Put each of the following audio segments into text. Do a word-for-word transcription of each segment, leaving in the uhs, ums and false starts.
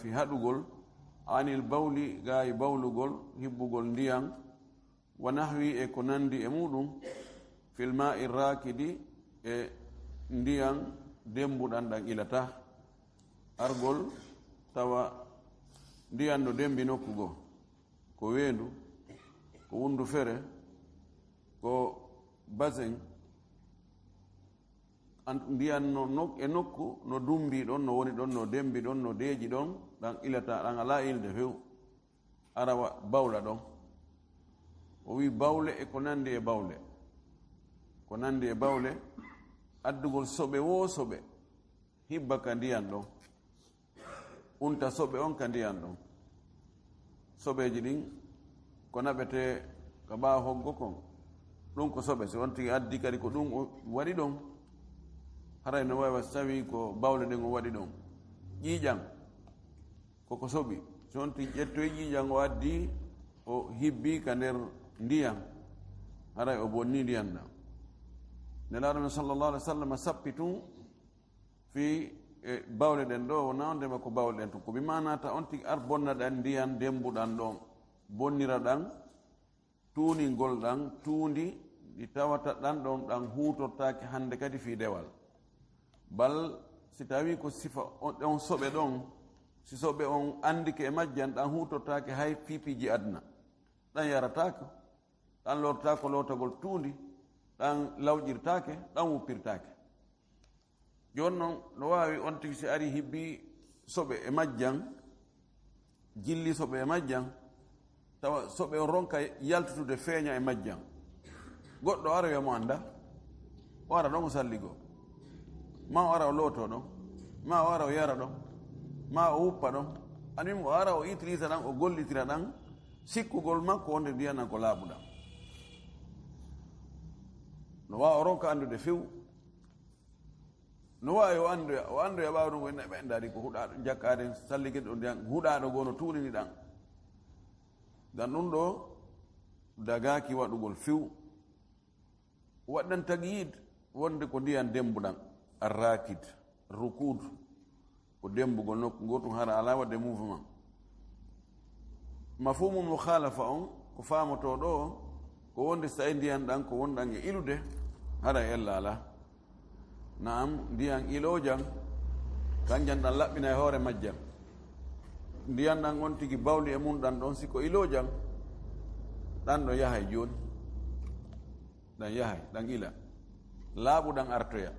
fi haɗugol, anil bawli, gaayi bawlugol, hibbugol ndiyan, wa nahwi, e ko nandi e muɗum, fil ma'i rakidi, e ndiyan dembuɗan ɗan ilata. Argol tawa ndiyan no dembi nokku goo, ko weendu, ko wundu fere, ko basen, an-, ndiyan no nok-, e nokku no dumbi ɗon, no woni ɗon, no dembi ɗon, no deeƴi ɗon, ɗan ilata, ɗan alaa ilde few. Ara wa-, bawla ɗon. O wi bawle e ko nandi e bawle. Ko nandi e bawle, addugol soɓe woo soɓe, hibba ka ndiyan ɗon. Unta soɓe on ka ndiyan ɗon. Soɓeeji ɗin ko naɓetee ka ɓaawo hoggo kon. Ɗun ko soɓe, si on tigi addi kadi ko ɗun o waɗi ɗon. Haray no waawi so tawi ko bawle ɗen o waɗi ɗon. Ƴiiƴan, koko soɓi. Si on tigi ƴettoyi ƴiiƴan o addi, o hibbi ka nder ndiyan, haray o bonni ndiyan ɗan. Nelaaɗo men sallallahu alaihi wasallam sappi tun fii, e, bawle ɗen ɗoo, wonaa on ndema ko bawle ɗen tun. Ko bi maanaa ta on tigi ar bonna ɗan ndiyan dembuɗan ɗon, bonnira ɗan, tuuningol ɗan, tuundi ndi tawata ɗan ɗon ɗan huutortaake hande kadi fii dewal. Bal si tawii ko sifa on, on soɓe ɗon, si soɓe on andike e majjan, ɗan huutortaake hay fii piiji aduna. Ɗan yarataake, ɗan lootaako lootagol tuundi, ɗan lawƴirtaake, ɗan wuppirtaake. Jooni non, no waawi on tigi si ari hibbi soɓe e majjan, jilli soɓe e majjan, tawa soɓe on ronka yaltutude feeña e majjan. Goɗɗo aroya mo anndaa, o ara ɗon o salligoo. Maa o ara o lootoo ɗon, maa o ara o yara ɗon, maa o wuppa ɗon. Anin o ara o itilisa ɗan, o gollitira ɗan, sikkugol makko wonde ndiyan ɗan ko laaɓuɗan. No waawa o ronka anndude few. No waawi o anndoya, o anndoya ɓaawo ɗun, wonde ɓe ndaari ko huɗaaɗo, jakkaade salligel ɗon ndiyan, huɗaaɗo goo no tuunini ɗan. Ngam ɗun ɗoo dagaaki waɗugol few. Waɗɗan tagyid wonde ko ndiyan dembuɗan, arrakid, rukud, ko dembugol nokku gootun, hara alaa waɗde mouvement. Mafhumul mukhalafa on, ko faamotoo ɗoo, ko wonde si tawii ndiyan ɗan ko wonɗan e ilude, hara ella alaa. Naam, ndiyan iloojan, kanjan ɗan laɓɓina e hoore majjan. Ndiyan ɗan on tigi bawli e mun ɗan ɗon, si ko iloojan, ɗan ɗon yahay jooni. Ɗan yahay, ɗan ila. Laaɓuɗan artoya.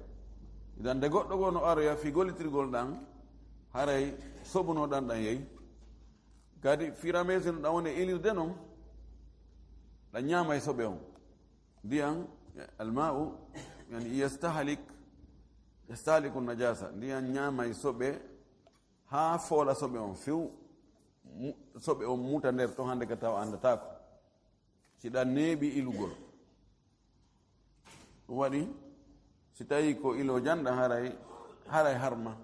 Idan nde goɗɗo goo no aroya fii gollitirgol ɗan, haray soɓunooɗan ɗan yehi. Kadi fii ramese no ɗan woni e ilirde non, ɗan ñaamay soɓe on. Ndiyan, alma'u, yani yastahlik, yastahliku najasa. Ndiyan ñaamay soɓe haa foola soɓe on few, mu-, soɓe on muta nder ton hande ka tawa anndataako. Si ɗan neeɓi ilugol. Ɗun waɗi, si tawii ko iloojan ɗan haray, haray harma.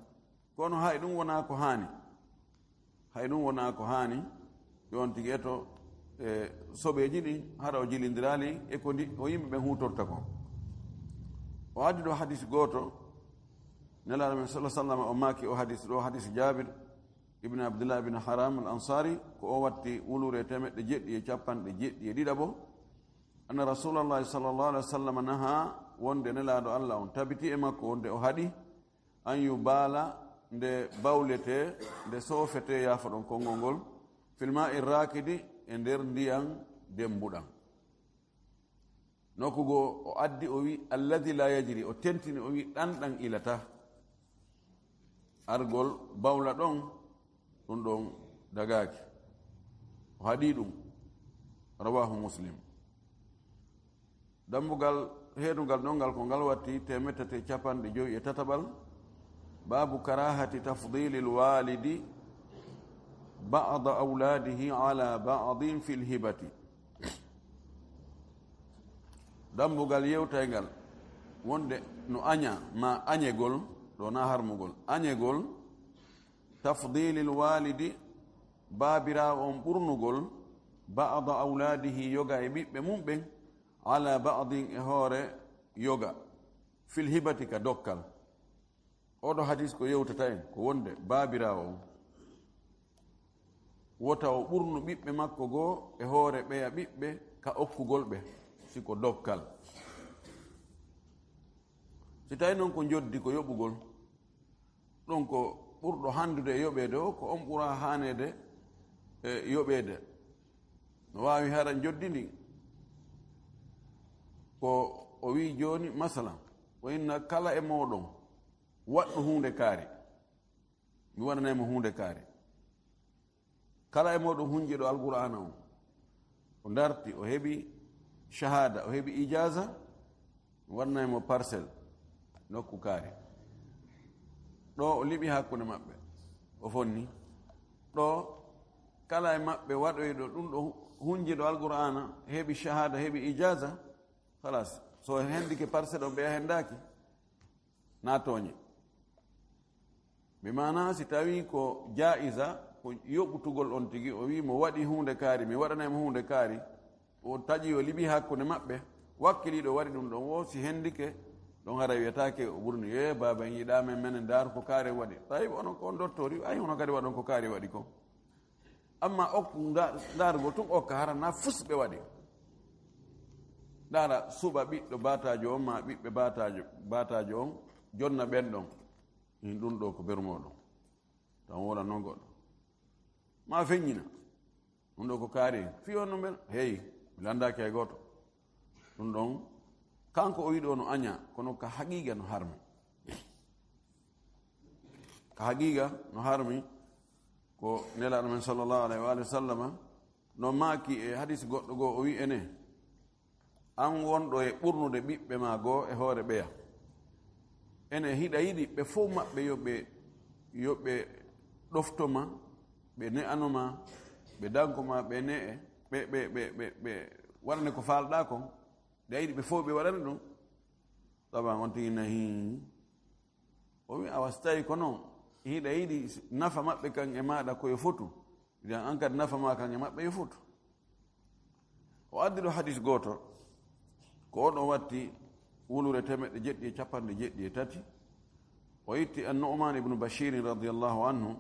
Kono hay ɗun wonaa ko haani. Hay ɗun wonaa ko haani, yo on tigi eto, e, soɓeeji ɗin, hara o jilindiraali e ko ndi, o yimɓe ɓen huutorta kon. O addi ɗoo hadis gooto, Nelaaɗo men sallallahu alaihi wasallam o maaki o hadis ɗoo, hadis Jaabir ibn Abdullah ibn Haram al-Ansari, ko o watti wuluure teemeɗɗe jeɗɗi e capanɗe jeɗɗi e ɗiɗaɓo, anna Rasulallahi sallallahu alaihi wasallam naha, wonde Nelaaɗo Allah on tabiti e makko, wonde o haɗi, an yubala, nde bawletee, nde soofetee, yaafoɗon konngol ngol, fil ma'i rakidi, e nder ndiyan dembuɗan. Nokku goo o addi, o wi, "Alladhi la yajri," o tentini, o wi, "Ɗan ɗan ilata." Argol bawla ɗon, ɗun ɗon dagaaki. O haɗi ɗun. Rawahu Muslim. Dambugal heedungal ɗon ngal ko ngal watti teemettati e capanɗe jowi e tataɓal. Baabu karahati tafdilil walidi ba'da awladihi ala ba'din fil hibati. Dambugal yewtayngal wonde no aña, ma añegol, ɗo na harmugol, añegol, tafdilil walidi, baabiraawo on ɓurnugol, ba'da awladihi, yoga e ɓiɓɓe mum ɓen, ala ba'din, e hoore yoga, fil hibati, ka dokkal. Oɗo hadis ko yewtata en ko wonde baabiraawo on, wota o ɓurnu ɓiɓɓe makko goo e hoore ɓeya ɓiɓɓe ka okkugol ɓe, si ko dokkal. Si tawi non ko njoddi ko yoɓugol, ɗon ko ɓurɗo handude e yoɓeede o, ko on ɓura haaneede e yoɓeede. No waawi hara njoddi ndin. Ko o wi'i jooni, masalan, o inna kala e mooɗon waɗɗo huunde kaari. Mi waɗanay mo huunde kaari. Kala e mooɗon hunjiiɗo Alqur'aana on, o darti, o heɓi shahada, o heɓi ijaza, mi waɗanay mo parcelle, nokku kaari. Ɗo o liɓi hakkunde maɓɓe, o fonni. Ɗo kala e maɓɓe waɗoyɗo ɗum ɗo hunjiiɗo Alqur'aana, heɓi shahada, heɓi ijaza, halas. So hendike parcelle on ɓeya hendaaki, na tooñe. Bi maana, si tawi ko jaiza, ko yoɓutugol on tigi, o wi mo waɗi huunde kaari, mi waɗanay mo huunde kaari, o taƴi, o liɓi hakkunde maɓɓe, wakkiliiɗo waɗi ɗum ɗon o, si hendike, ɗon hara wiyataake o ɓurni, "Ye, baaba, en yiɗaa men, menen, ndaar ko kaari waɗi." Tawi onon ko on dottori, ay, hono kadi waɗon ko kaari waɗi ko. Amma okku nda-, ndaarugol tun okka hara na fus ɓe waɗi. Ndaara suɓa ɓiɗɗo baataajo on, ma ɓiɓɓe baataajo, baataajo on, jonna ɓen ɗon. Hin ɗum ɗo ko beru mooɗon. Tan wona non goɗɗo. Ma feññina. Ɗum ɗo ko kaari. Fii on no mbel? Hey, mi landaaki hay gooto. Ɗum ɗon, kanko o wiɗo no aña, kono ka haqiiqa no harmi. Ka haqiiqa no harmi, ko Nelaaɗo men sallallahu alayhi wa alihi wa sallama no maaki e hadis goɗɗo goo, o wi ene, an wonɗo e ɓurnude ɓiɓɓe ma goo e hoore ɓeya. Ene hiɗa yiɗi ɓe fof maɓɓe yo ɓe, yo ɓe ɗofto ma, ɓe ne'ano ma, ɓe danko ma, ɓe ne'e, ɓe, ɓe, ɓe, ɓe, ɓe waɗane ko faalɗaa kon. Hiɗa yiɗi ɓe fof ɓe waɗane ɗum. Taban on tigi nahi. O wi, awa, si tawi ko non, hiɗa yiɗi nafa maɓɓe kan e maaɗa ko yo fotu, idan an kadi nafa ma kan e maɓɓe yo fotu. O addi ɗo hadis gooto, ko on o watti wulure temeɗɗe jeɗɗi e capanɗe jeɗɗi e tati. O itti an Nu'man ibnu Bashirin radiyallahu anhu.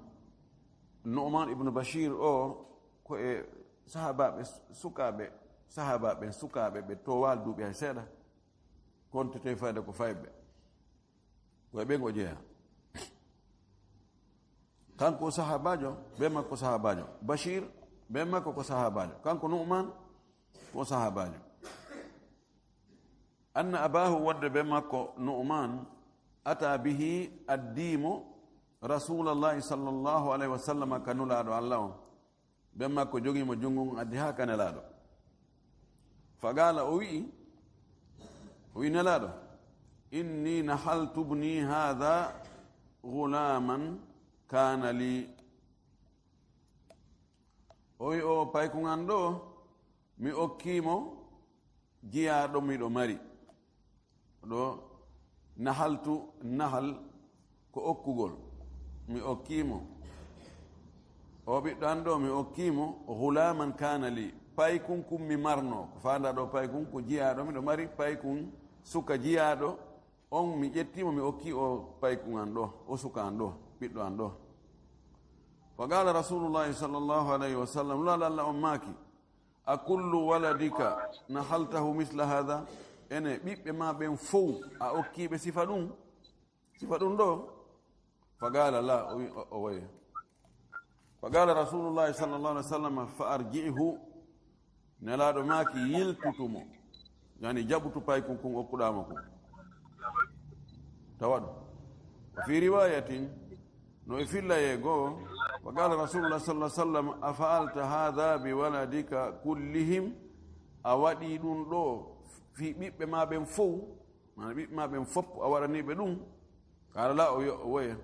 Nu'man ibnu Bashir o, ko e sahaabaaɓe sukaaɓe, sahaabaaɓe sukaaɓe ɓe toowaali duuɓi hay seeɗa, kontete fayda ko fayɓe. Ko e ɓen o jeyaa. Kanko o sahaabaajo, ben makko sahaabaajo. Bashir, ben makko ko sahaabaajo. Kanko Nu'man ko sahaabaajo. Anna abahu, wonde ben makko Nu'man, ata bihi, addiimo Rasulallahi sallallahu alayhi wa sallam, ka Nulaaɗo Allah on. Ben makko jogii mo junngo ngun addi haa ka Nelaaɗo. Faqaala, o wi'i, o wi'i Nelaaɗo, inni nahaltu bni haadha ghulaman kaana li. O wi'i, o paykun an ɗo, mi okkii mo jiyaaɗo miɗo mari. Ɗo nahaltu, nahal ko okkugol. Mi okkii mo. O ɓiɗɗo an ɗo, mi okkii mo ghulaman kaana li. Paykun kun mi marno. Ko faandaa ɗo paykun ko jiyaaɗo miɗo mari. Paykun suka jiyaaɗo on mi ƴettii mo, mi okkii o paykun an ɗo, o suka an ɗo, ɓiɗɗo an ɗo. Faqaala Rasulullahi sallallahu alayhi wa sallam, Nulaaɗo Allah on maaki, a kullu waladika nahaltahu misla haadha? Ene ɓiɓɓe ma ɓen fow a okkii ɓe sifa ɗum? Sifa ɗum ɗo? Faqaala la, o wi, o, o woye. Faqaala Rasulullahi sallallahu alayhi wa sallam, fa arji'hu, Nelaaɗo maaki, yiltutu mo. Yani jaɓutu paykun kun okkuɗaa mo kun. Tawa ɗum. Wa fi riwayatin, no e fillayee goo, wa qala Rasulullah sallallahu alaihi wasallam, a fa'alta hadha bi waladika kullihim, a waɗii ɗum ɗo fii ɓiɓɓe maa ɓen fow, maana ɓiɓɓe maa ɓen fow a waɗanii ɓe ɗum? Qala la, o yo-, o woye.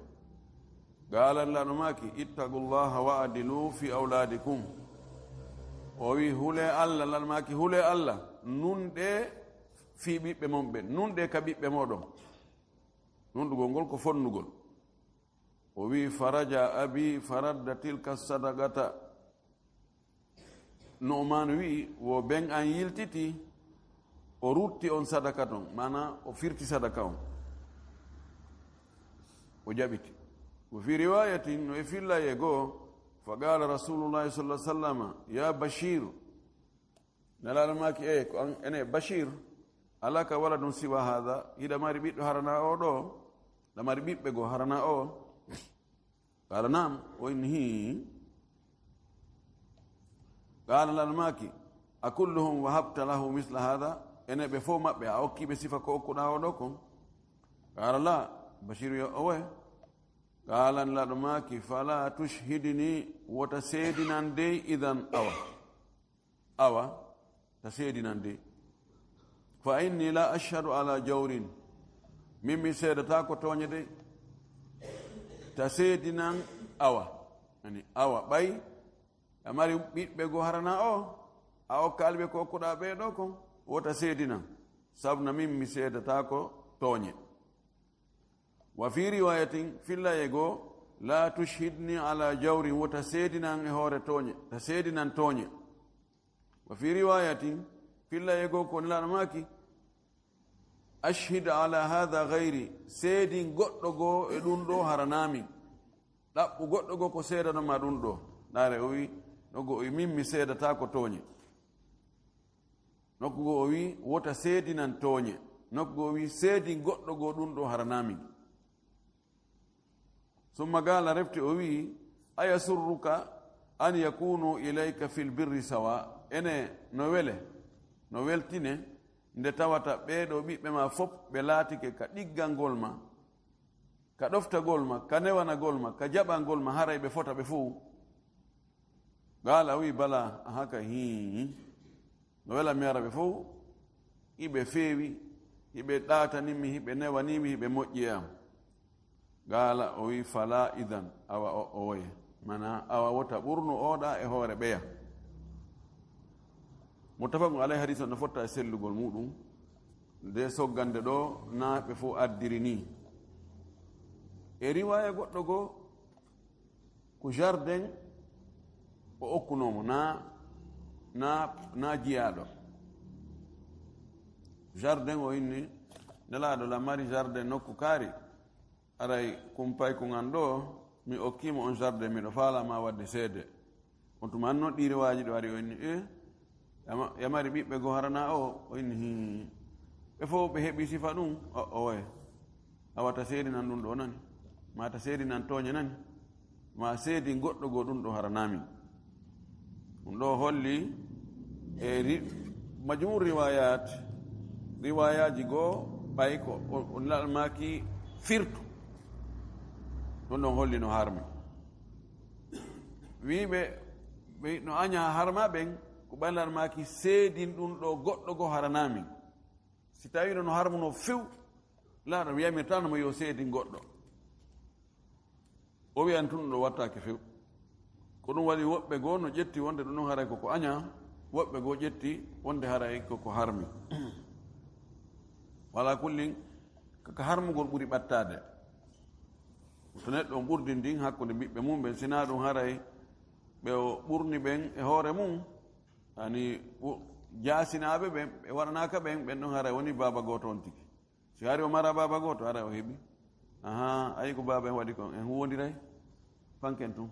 Qala, Nelaaɗo maaki, ittaqullaha wa adilu fi awladikum. O wi, hulee Allah, Nelaaɗo maaki, hulee Allah, nunɗee fii ɓiɓɓe mon ɓen, nunɗee ka ɓiɓɓe mooɗon. Nunɗugol ngol ko fonnugol. O wi, faraja abi faradda tilka sadaqata. Nu'man wi'i, wo ben an yiltiti, o rutti on sadaka ton, maana o firti sadaka on. O jaɓiti. Wo fi riwayatin, no e fillayee goo, فقال رسول الله صلى الله عليه وسلم: يا بشير. Nelaaɗo maaki: "E, ko an, ene Bashir, alaka waladun siwa hada, hiɗa mari ɓiɗɗo harana o ɗo? Ɗa mari ɓiɓɓe goo harana o?" Qala: "Naam." O inni: "Hii." Qala Nelaaɗo maaki: "A kulluhum wahabta lahu misla hada? Ene ɓe fof maɓɓe a okki ɓe sifa ko okkuɗa o ɗo kon?" Qala: "La." Bashir yo owe. Qala Nelaaɗo maaki: "Fala tushhidni, wota seedinan dey idan awa." Awa, ta seedinan de. "Fa inni la ashhadu ala jawrin." Min mi seedata ko tooñe de. Ta seedinan awa. Ani awa ɓay a mari ɓiɓɓe goo harana o, a okkaali ɓe ko okkuɗa ɓe ɗo kon, wota seedinan. Sabuna min mi seedata ko tooñe. Wa fi riwayatin, fillaye goo, la tushhidni ala jawrin, wota seedinan e hoore tooñe, ta seedinan tooñe. Wa fi riwayatin, fillaye goo ko Nelaaɗo maaki: "Ashhid ala hada gayri, seedin goɗɗo goo e ɗum ɗo harana min. Ɗaɓɓu goɗɗo goo ko seedano ma ɗum ɗo." Ndaare o wi, no goo o wi, "Min mi seedata ko tooñe." Nokku goo o wi, "Wota seedinan tooñe." Nokku goo o wi, "Seedin goɗɗo goo ɗum ɗo harana min." Summa qala, refti o wi, "Ayasurruka an yakunu ilayka fil birri sawa?" Ene no wele, no weltine, nde tawata ɓee ɗo ɓiɓɓe ma fof ɓe laatike ka ɗiggangol ma, ka ɗoftagol ma, ka newanagol ma, ka jaɓangol ma, haray ɓe fota ɓe fof? Qala, o wi, "Bala, aha kay, hii. No wela mi ara ɓe fof, hiɓe feewi, hiɓe ɗaatani mi, hiɓe newani mi, hiɓe moƴƴi e am." Qala, o wi, "Fala idan, awa o, o woye." Mana, awa wota ɓurnu oɗa e hoore ɓeya. Muttafaqun alayhi, hadis on no fotta e sellugol muɗum. Nde soggande ɗo, na ɓe fof addiri ni. E riwaya goɗɗo goo, ko jardin o okkunoo mo, na, na, na jiyaaɗo. Jardin o inni, Nelaaɗo la mari jardin nokku kaari, aray kumpay ko ngan ɗo, mi okkii mo on jardin, miɗo faalaa ma waɗde seede. On tuma an noon ɗi riwaaji ɗo ari, o inni, "E, yama-, yamari ɓiɓɓe goo harana o?" O inni, "Hii." Ɓe fof ɓe heɓi sifa ɗum, o, o woye. Awa ta seedinan ɗum ɗo nani, ma ta seedinan tooñe nani, ma seedin goɗɗo goo ɗum ɗo harana min. Ɗum ɗo holli e ri-, majmuur riwayat, riwayaji goo ɓay ko o, o Nelaaɗo maaki firtu. Ɗum ɗon holli no harmi. Wiiɓe, ɓe no aña harma ɓen, ko ɓay Nelaaɗo maaki seedin ɗum ɗo goɗɗo goo harana min. Si tawi no harmuno few, Nelaaɗo wiyamirtaano mo yo seedin goɗɗo. O wiyan tun ɗo wattaake few. Ko ɗum waɗi woɓɓe goo no ƴetti wonde ɗum ɗon haray koko aña, woɓɓe goo ƴetti wonde haray koko harmi. Wala kullin, kaka harmugol ɓuri ɓattaade. To neɗɗo on ɓurdi ndin hakkunde ɓiɓɓe mum ɓen, sinaa ɗum haray ɓe o ɓurni ɓen e hoore mum, ani ɓu-, jaasinaaɓe ɓen, ɓe waɗanaaka ɓen, ɓen ɗon haray woni baaba gooto on tigi. Si hari o mara baaba gooto, haray o heɓi. Ahaa, ayi ko baaba en waɗi kon, en huwondiray? Fanken tun.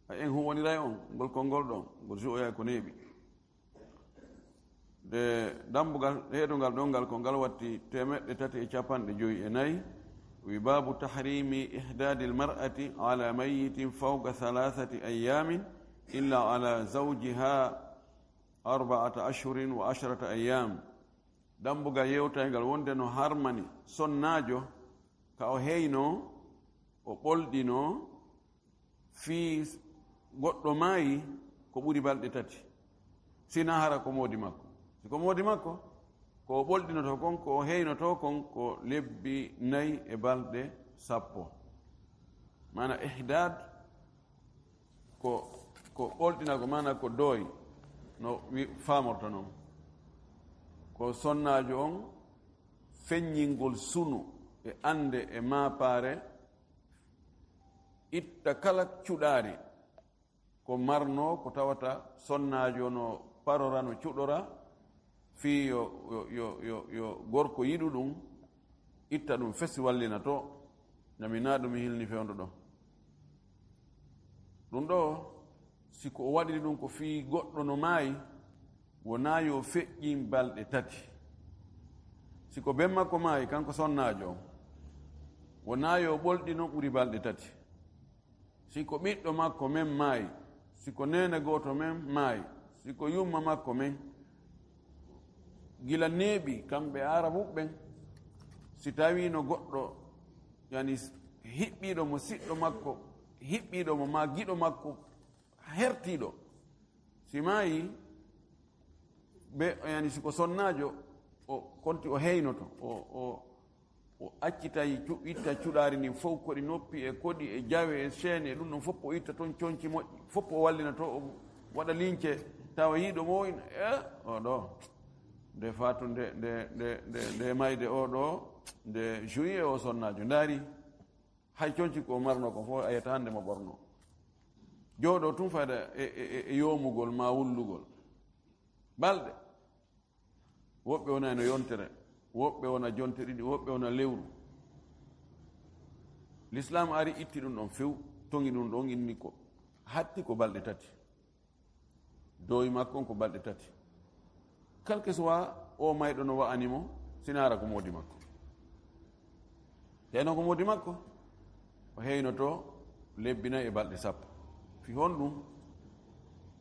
Ay, en huwondiray on, ngol konngol ɗon, ngol ju'oyay ko neeɓi. De dambugal, heedungal ɗon ngal ko ngal watti teemeɗɗe tati e capanɗe joyi e nayi. Wi babu tahrimi ihdadil mar'ati ala mayyitin fawqa thalathati ayyamin illa ala zawjiha arba'ata ashhurin wa ashrata ayyam. Dambugal yewtayngal wonde no harmani sonnaajo ka o heyno, o ɓolɗino, fii goɗɗo maayi ko ɓuri balɗe tati, sinaa hara ko moodi makko. Si ko moodi makko, ko o ɓolɗinotoo kon, ko o heynotoo kon, ko lebbi nayi e balɗe sappo. Maana ihdad ko, ko ɓolɗinagol, maana ko dooy, no wi-, faamorta non. Ko sonnaajo on feññingol sunu e annde e maapaare, itta kala cuɗaari ko marnoo, ko tawata sonnaajo no parora, no cuɗora, fii yo, yo, yo, yo, yo gorko yiɗu ɗum, itta ɗum fesi wallina to, nami naa ɗum mi hilni fewndo ɗo. Ɗum ɗo, si ko o waɗiri ɗum ko fii goɗɗo no maayi, wonaa yo feƴƴin balɗe tati. Si ko ben makko maayi, kanko sonnaajo on, wonaa yo ɓolɗino ɓuri balɗe tati. Si ko ɓiɗɗo makko men maayi, si ko neene gooto men maayi, si ko yumma makko men, gila neeɓi kamɓe Arabu ɓen, si tawiino goɗɗo, yani, hiɓɓiiɗo mo siɗɗo makko, hiɓɓiiɗo mo maa giɗo makko, hertiiɗo, si maayi, be, yani, si ko sonnaajo, o konti o heynoto, o, o, o accitay cu-, itta cuɗaari ndin fof, koɗi noppi e koɗi e jawe e seeni e ɗum ɗon fof, o itta toon conci moƴƴi, fof o wallina to, o waɗa lince, tawa yiiɗo mo o ina, e, o ɗo, nde faatu, nde, nde, nde, nde, nde mayde o ɗo, nde juillet o sonnaajo, ndaari, hay conci ko o marno ko fof, a yiyata hannde mo ɓorno. Jooɗo tun fayda e, e, e, e yoomugol maa wullugol. Balɗe. Woɓɓe wona no yontere, woɓɓe wona jonte ɗiɗi, woɓɓe wona lewru. Lislaam ari itti ɗum ɗon few, toŋi ɗum ɗon, inni ko hatti ko balɗe tati. Dowi makko on ko balɗe tati. Kalke suwa o mayɗo no wa'ani mo, sinaara ko moodi makko. Heno ko moodi makko, o heynoto lebbi nayi e balɗe sappo. Fi honɗum?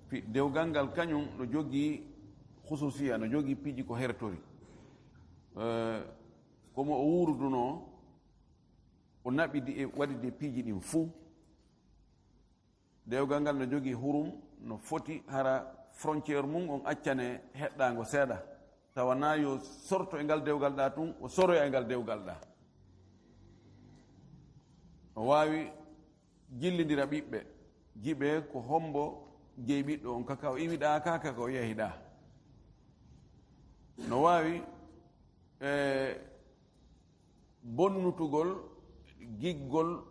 Fi dewgal ngal kañum no jogii hususiya, no jogii piiji ko hertori. Eh, komo o wuurudunoo, o naɓidi e waɗide piiji ɗin fuu. Dewgal ngal no jogii hurum, no foti hara frontière mum on accane heɗɗaango seeɗa, tawa na yo sorto e ngal dewgal ɗaa tun, o soroya e ngal dewgal ɗaa. No waawi jillindira ɓiɓɓe, jiɓe ko hombo jeyi ɓiɗɗo on, kaka o iwiɗaa, ka kaka o yahiɗaa. No waawi, e, bonnutugol giggol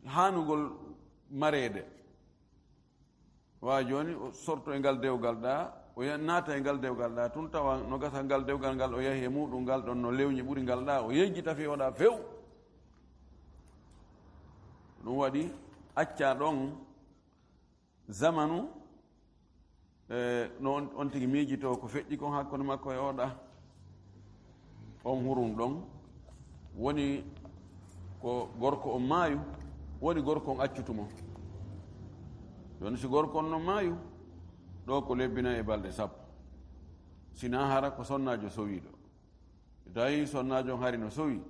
haanugol mareede. Wa jooni, o sorto e ngal dewgal ɗaa, o ya-, naata e ngal dewgal ɗaa tun, tawa no gasa ngal dewgal ngal o yahi e muɗum ngal ɗon no lewñi ɓuri ngal ɗaa, o yejjita fii o ɗaa few. Ɗum waɗi accaa ɗon zamanu, e, no on, on tigi miijitoo ko feƴƴi kon hakkunde makko e oɗa. On hurum ɗon woni ko gorko on maayu, woni gorko on accutu mo. Jooni si gorko on no maayu, ɗo ko lebbi nayi e balɗe sappo. Sinaa hara ko sonnaajo sowiiɗo. Tawi sonnaajo on hari no sowi,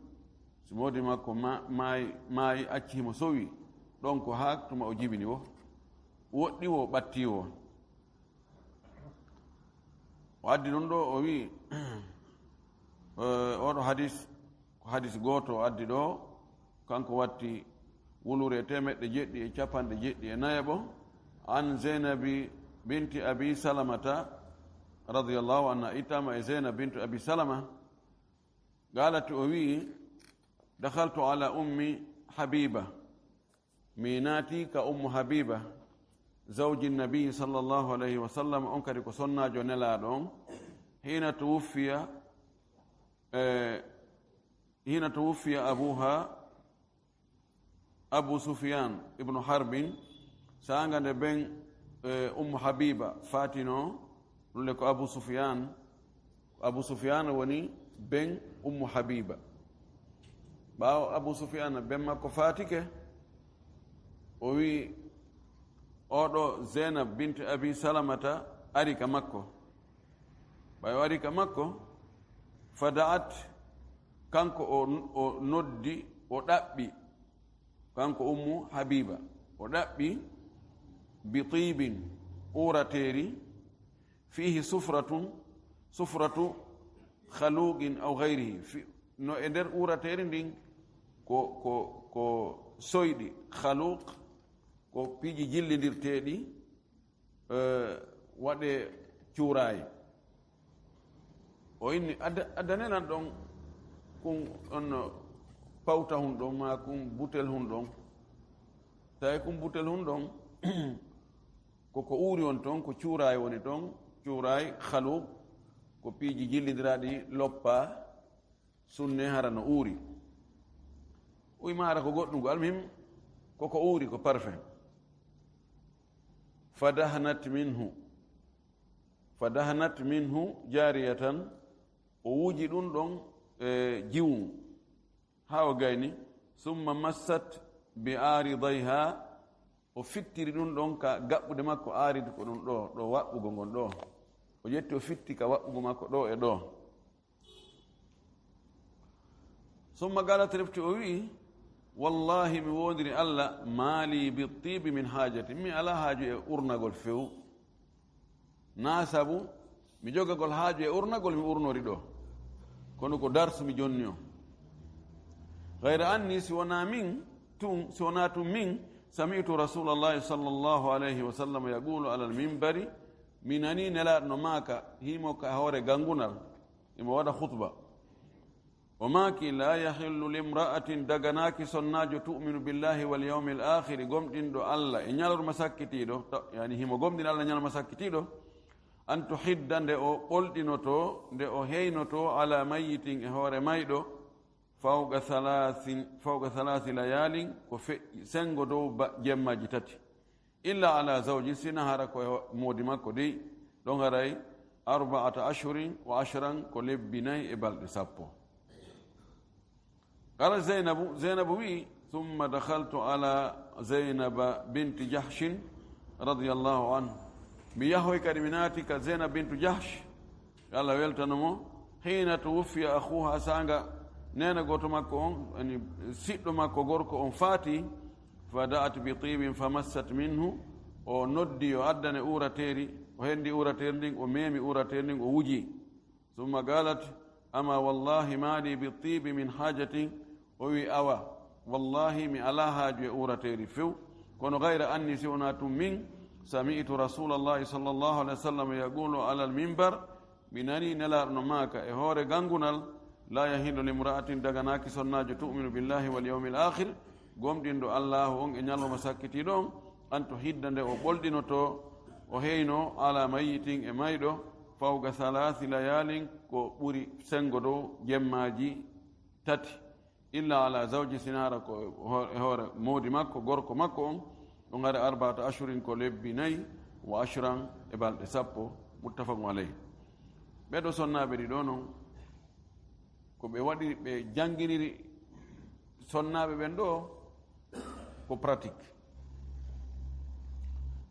si moodi makko ma-, maayi, maayi, acci himo sowi, ɗon ko haa tuma o jibini wo, woɗɗi wo, ɓatti wo. O addi ɗum ɗo, o wi'i, eh, oɗo hadis, ko hadis gooto o addi ɗo, kanko watti wulure teemeɗɗe jeɗɗi e capanɗe jeɗɗi e nayaɓo, an Zeynabi binti Abi Salamata, radiyallahu anha, ittama e Zeynab bintu Abi Salama, qaalat, o wi'i, dakhaltu ala ummi Habiba, mi naati ka Ummu Habiba, zawji Nabi sallallahu alayhi wa sallam, on kadi ko sonnaajo Nelaaɗo on, hina tuwuffiya, e, hina tuwuffiya abuha, Abu Sufyan ibnu Harbin, saanga nde ben, e, Ummu Habiba faatino, ɗum le ko Abu Sufyan, Abu Sufyan woni ben Ummu Habiba. Ɓaawo Abu Sufyan ben makko faatike, o wi'i, oɗo Zeynab binti Abi Salamata ari ka makko. Ɓay o ari ka makko, fada'at, kanko o, o noddi, o ɗaɓɓi, kanko Ummu Habiba, o ɗaɓɓi, bi tibin, uurateeri, fiihi sufratun, sufratu khaluqin aw ghayrihi. Fi-, no e nder uurateeri ndin ko, ko, ko soyɗi, khaluq, ko piiji jillindirteeɗi, eh, waɗe cuuraay. O inni, adda-, addanelan ɗon kun on pawta hun ɗon, maa kun butel hun ɗon. Tawi kun butel hun ɗon, ko, ko uuri on ton, ko cuuraay woni ton, cuuraay, khaluq, ko piiji jillindiraaɗi loppa, sunne hara no uuri. Uy ma hara ko goɗɗum, ko almuhim, ko ko uuri, ko parfum. Fadahnat minhu, fadahnat minhu jariyatan, o wuji ɗum ɗon e jiwun haa o gayni. Summa massat bi aridayha, o fittiri ɗum ɗon ka gaɓɓude makko, arid ko ɗum ɗo, ɗo waɓɓugo ngon ɗo. O ƴetti o fitti ka waɓɓugo makko ɗo e ɗo. Summa galat, refti o wi'i, wallahi mi wondiri Allah, mali bi tibi min hajati, mi ala haaju e urnagol few. Na sabu mi jogagol haaju e urnagol mi urnori ɗo. Kono ko darsu mi jonni on. Gayra anni, si wona min tun, si wona tun min, sami'tu rasulallahi sallallahu alayhi wa sallam yaqulu alal minbari, mi nani nelaɗo no maaka, himo ka hoore gangunal, imo waɗa khutba. O maaki, la yahillu limra'atin, daganaaki sonnaajo, tu'minu billahi wal yawmil akhiri, gomɗinɗo Allah e ñalorma sakkitiiɗo, ta-, yani himo gomɗina Allah e ñalorma sakkitiiɗo, an tuhidda, nde o ɓolɗinoto, nde o heynoto, ala mayyitin, e hoore mayɗo, fawqa thalathin, fawqa thalathi layalin, ko feƴƴi sengo dow ba-, jemmaaji tati. Illa ala zawjin, sina hara ko e moodi makko dey, ɗon haray arba'ata ashhurin wa ashran, ko lebbi nayi e balɗe sappo. Qala Zaynabu, Zaynabu wi'i, thumma dakhaltu ala Zaynaba binti Jahshin radiyallahu anha. Mi yahoy kadi mi naati ka Zaynab bintu Jahsh, yo Allah weltano mo, hina tuwuffiya akhuha, sanga neena gooto makko on, yani siɗɗo makko gorko on faati, fa da'at bi tibin fa massat minhu, o noddi yo addane uurateeri, o hendi uurateeri ndin, o meemi uurateeri ndin, o wuji. Summa galat, ama wallahi ma li bi tibi min hajatin, o wi awa, wallahi mi ala haaju e uurateeri few, kono gayra anni si wona tun min, sami'tu rasulallahi sallallahu alayhi wa sallam yaqulu ala al minbar, mi nani nelaaɗo no maaka e hoore gangunal, la yahillu limra'atin, daganaaki sonnaajo, tu'minu billahi wal yawmil akhir, gomɗinɗo Allahu on e ñalawma sakkitiiɗo on, an tuhidda, nde o ɓolɗinoto, o heyno, ala mayyitin, e mayɗo, fawqa thalathi layalin, ko ɓuri sengo dow jemmaaji tati, illa ala zawji, sinaara ko e ho-, e hoore moodi makko, gorko makko on, ɗum hari arba'ata ashhurin, ko lebbi nayi, wa ashran, e balɗe sappo, muttafaqun alayh. Ɓeɗo sonnaaɓe ɗiɗo non, ko ɓe waɗiri, ɓe jannginiri sonnaaɓe ɓen ɗo ko pratique.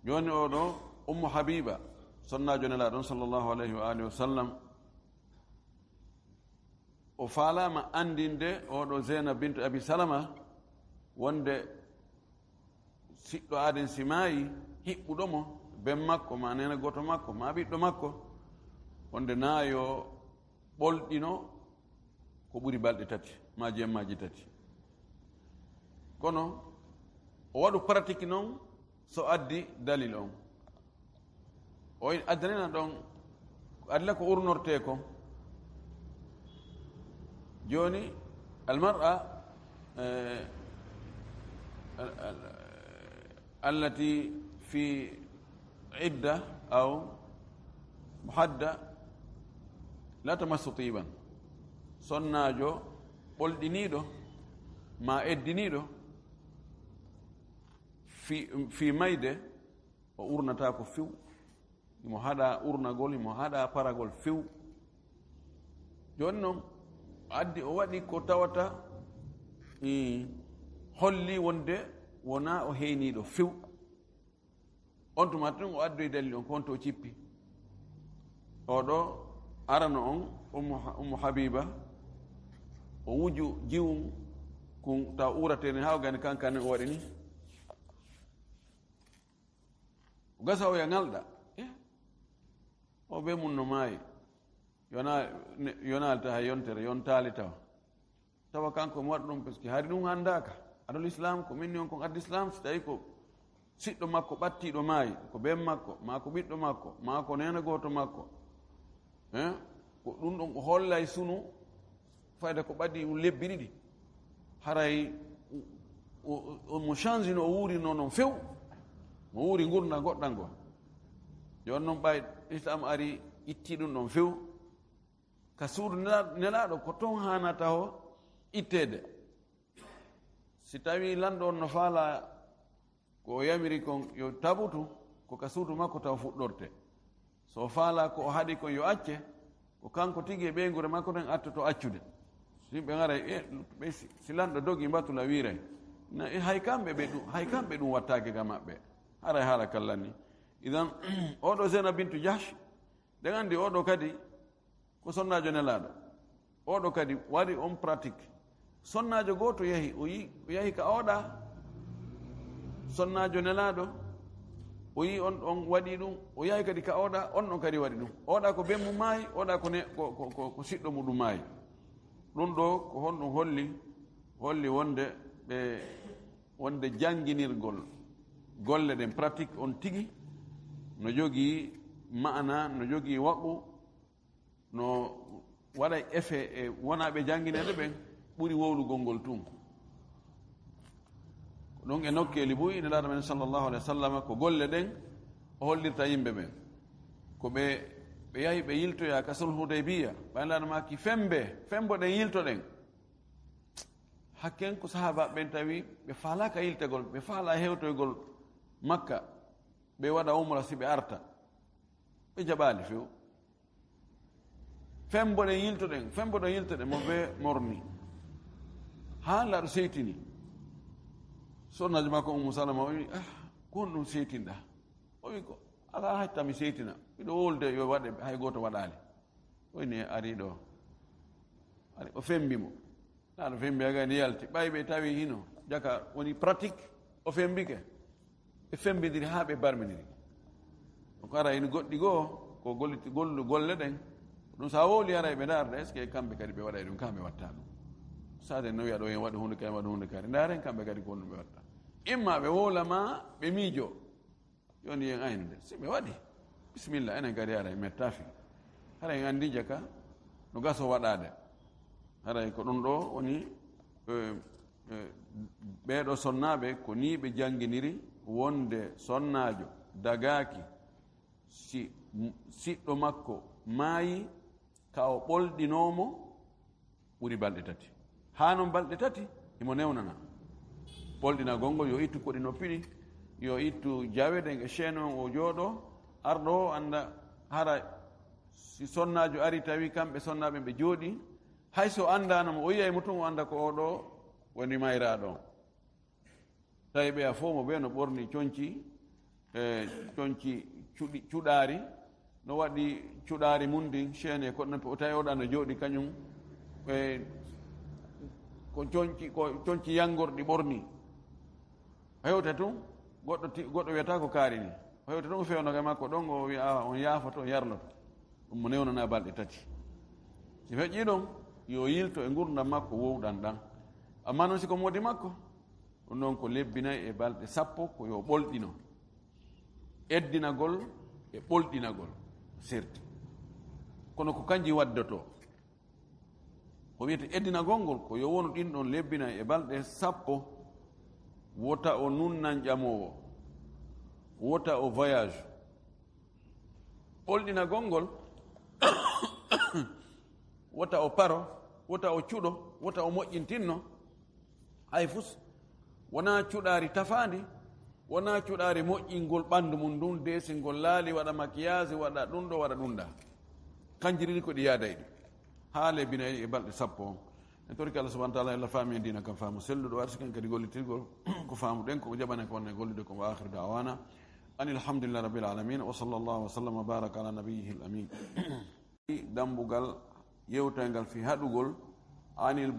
Jooni o ɗo Ummu Habiba, sonnaajo Nelaaɗo on sallallahu alayhi wa alihi wa sallam, o faalaama anndinde o ɗo Zeynab bintu Abi Salama wonde siɗɗo aaden si maayi, hiɓɓuɗo mo, ben makko, ma neena gooto makko, ma ɓiɗɗo makko, wonde naa yo ɓolɗino ko ɓuri balɗe tati, ma jemmaaji tati. Kono o waɗu pratique non so addi dalil on. O addanina ɗon, adla ko urnortee kon. Jooni, almar'a, eh, al-, al-, allati fi idda aw muhadda la tamassu tiban. Sonnaajo ɓolɗiniiɗo ma eddiniiɗo fi, fi mayde, o urnataako few. Imo haɗa urnagol, imo haɗa paragol few. Jooni non, addi o waɗi ko tawata, i, holli wonde wonaa o heyniiɗo few. On tuma tun o addoyi dalil on, ko on to o cippi. O ɗo arano on, Ummu Ha-, Ummu Habiba, o wuju jiwum kun taw uurateeni haa o gani kankan o waɗi ni. O gasa o ya ŋalɗa. Eh? O be mun no maayi. Yona-, ne-, yonaali taha yontere, yontaali tawa. Tawa kanko mo waɗa ɗum, parce que hari ɗum anndaaka. Adol Islam, ko min ni on kon addi Islam, si tawi ko siɗɗo makko ɓattiiɗo maayi, ko ben makko, maa ko ɓiɗɗo makko, maa ko neena gooto makko. Hein? Ko ɗum ɗon o hollay sunu, fayda ko ɓadii ɗum lebbi ɗiɗi. Haray o, o, o, mo change no o wuuri noon, noon few. Mo wuuri ngurndan goɗɗan goo. Jooni noon ɓay Islam ari itti ɗum ɗon few. Ka suudu nela-, nelaaɗo ko toon haanata o itteede. Si tawii lanɗo on no faalaa ko o yamiri kon yo tabutu, Ko ka suudu makko taw fuɗɗorte. So o faalaa ko o haɗi kon yo acce, ko kanko tigi e ɓeynguure makko ɗen attoto accude. So yimɓe ŋaray, e, ɓe si, si lanɗo dogi mbatula wiiray. Na, e, hay kamɓe ɓe ɗum, hay kamɓe ɗum wattaake ga maɓɓe. Haray haala kallan ni. Idan, oɗo Zena bintu Jahsh, ɗen anndi oɗo kadi ko sonnaajo Nelaaɗo. Oɗo kadi waɗi on pratique. Sonnaajo gooto yahi, o yi, o yahi ka oɗa. Sonnaajo Nelaaɗo, o yi on, on waɗi ɗum, o yahi kadi ka oɗa, on ɗon kadi waɗi ɗum. Oɗa ko ben mum maayi, oɗa ko ne, ko, ko, ko, ko siɗɗo muɗum maayi. Ɗum ɗo ko honɗum holli? Holli wonde ɓe, wonde jannginirgol golle ɗen, pratique on tigi, no jogii maana, no jogii waɓu, no waɗay effet e wonaaɓe janngineede ɓen ɓuri wowlugol ngol tun. Ko ɗum e nokkeeli buy, Nelaaɗo men sallallahu alaihi wa sallam, ko golle ɗen o hollirta yimɓe ɓen. Ko ɓe, ɓe yahi ɓe yiltoya ka sulhu Hudaybiya, ɓay Nelaaɗo maaki, "Fembe, fembo ɗen yiltoɗen." Hakken ko sahaaba ɓen tawi ɓe faalaa ka yiltagol, ɓe faalaa hewtoygol Makka, ɓe waɗa umra si ɓe arta. Ɓe jaɓaali few. "Fembo ɗen yiltoɗen, fembo ɗen yiltoɗen," mo be morni. Haa laaɗo seytini. Sonnaajo makko Ummu Salama o wi, "Ah, ko honɗum seytinɗa?" O wi, "Ko alaa hatta mi seytina. Miɗo wowlude yo waɗe, hay gooto waɗaali." O wi ni ari ɗo. Ari o fembi mo. Naa no fembi aga ni yalti. Ɓay ɓe tawi hino jaka woni pratique, o fembike. Ɓe fembindiri haa ɓe barmindiri. Donc, ara hino goɗɗi goo, ko golliti-, gollu-, golle ɗen. Ɗum sa wowli, ara ɓe ndaarda, est-ce que kamɓe kadi ɓe waɗay ɗum, kamɓe watta ɗum? Sade no wiya ɗo, en waɗi hunde kadi, en waɗi hunde kadi. Ndaaren kamɓe kadi ko honɗum ɓe watta. Imma ɓe wowla ma, ɓe miijo. Jooni yen aynude. Si ɓe waɗi, bisimilla, enen kadi haray metta fii. Haray en anndi jaka no gaso waɗaade. Haray ko ɗum ɗo woni, eh, eh, ɓeeɗo sonnaaɓe ko nii ɓe jannginiri wonde sonnaajo dagaaki si m-, siɗɗo makko maayi, ka o ɓolɗinoo mo ɓuri balɗe tati. Haa non balɗe tati, himo newnana. Ɓolɗinagol ngol, yo ittu koɗi noppi ɗi, yo ittu jawe ɗen e chaîne on, o jooɗo, arɗo o annda hara si sonnaajo ari tawi kamɓe sonnaaɓe ɓe jooɗi, hay so anndaano mo, o yiyay mo tun, o annda ko o ɗo woni mayraaɗo on. Tawi ɓeya fof mo ɓe no ɓorni conci, e, conci cuɗi-, cuɗaari, no waɗi cuɗaari mum ndin, chaîne e koɗo noppi, o tawi oɗa no jooɗi kañum, e, ko conci, ko conci yanngorɗi ɓorni. O hewta tun, goɗɗo ti-, goɗɗo wiyata ko kaari ni. O hewta tun, o fewnoka e makko ɗon, o wiya, "Awa, on yaafoto, on yarloto." Ɗum mo newnana balɗe tati. Si feƴƴi ɗon, yo yilto e ngurndan makko wowɗan ɗan. Amma non si ko moodi makko, ɗum ɗon ko lebbi nayi e balɗe sappo ko yo ɓolɗino. Eddinagol e ɓolɗinagol serti. Kono ko kanji waddotoo. Ko wiyete eddinagol ngol, ko yo wonu ɗin ɗon lebbi nayi e balɗe sappo, wota o nunnan ƴamoowo, wota o voyage. Ɓolɗinagol ngol, wota o paro, wota o cuɗo, wota o moƴƴintinno. Hay fus, wonaa cuɗaari tafaandi, wonaa cuɗaari moƴƴingol ɓanndu mum ndun, deesingol laali, waɗa makiyaasi, waɗa ɗum ɗo, waɗa ɗum ɗa. Kanjiri ni ko ɗi yaada e ɗi. Haa lebbi nayi e balɗe sappo on. En torike Allah subhanahu wa ta'ala, Allah faami en diina kan faamu selluɗo, arsiken kadi gollitirgol ko faamuɗen, ko jaɓanen ko wonne gollude ko. Wa akhiru da'wana anil hamdulillahi rabbil alamin. Wa sallallahu wa sallam wa baraka ala nabiyyihil amin. Dambugal yewtayngal fi haɗugol anil